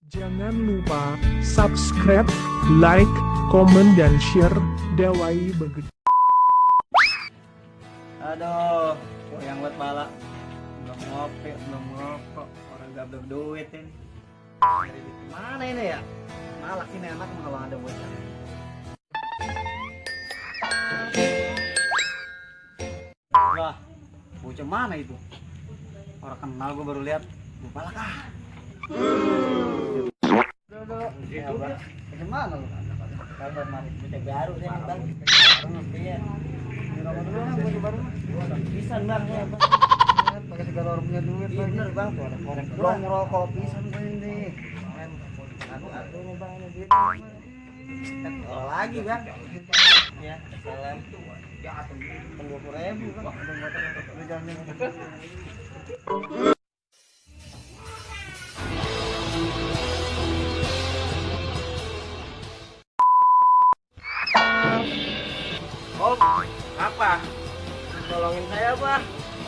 Jangan lupa subscribe, like, komen, dan share. Dawai begitu. Aduh, yang buat pala. Belum ngopi, belum ngerokok. Orang gak berduitin. Cari duit mana ini ya? Malak ini enak kalau ada bocah. Wah, bocah mana itu? Orang kenal gue baru lihat. Gue palak ah. Ya, Bang. Gimana lu? Kabar mari bocah baru deh, Bang. Baru ngopi ya. Di rumah dulu kan bocah baru. Pisan, Bang, ya, Bang. Pakai segala orang punya duit. Bener, Bang. Tuh ada korek. Belum ngerokok pisan gue ini. Aku nih, Bang, ini duit. Kalau lagi, Bang. Ya, salam. Tunggu 20.000, Bang. Udah motor udah jalan. Om, apa? Tolongin saya, Pak.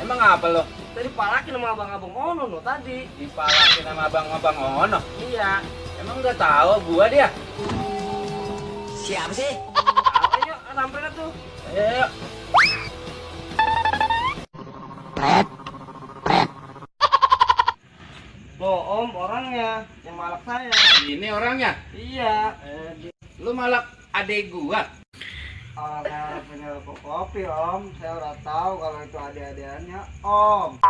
Emang apa lo? Tadi palakin sama abang-abang Ono no tadi. Dipalakin sama abang-abang Ono? Iya. Emang udah tahu gua dia? Siapa sih? Tahu yuk, samperin tuh. Ayo. Loh, Om, orangnya yang malak saya. Ini orangnya. Iya. Lu malak adek gua. Orang punya kopi, Om. Saya udah tahu kalau itu adik-adikannya, Om.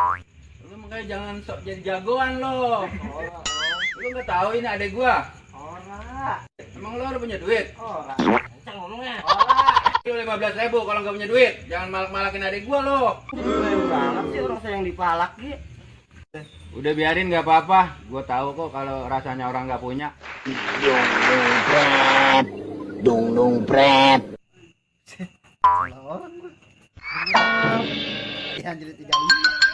Lu makanya jangan sok jadi jagoan lo. Ora, Om. Lu nggak tahu ini adek gua. Ora. Emang lu udah punya duit? Ora. Kencang ngomongnya. Ora. Lu 15.000 kalau nggak punya duit. Jangan malak-malakin adek gua lo. Keren banget sih orang saya yang dipalak gitu. Udah biarin nggak apa-apa. Gua tahu kok kalau rasanya orang nggak punya. Dung dung pret. Salah orang gue. Ya jadi 35.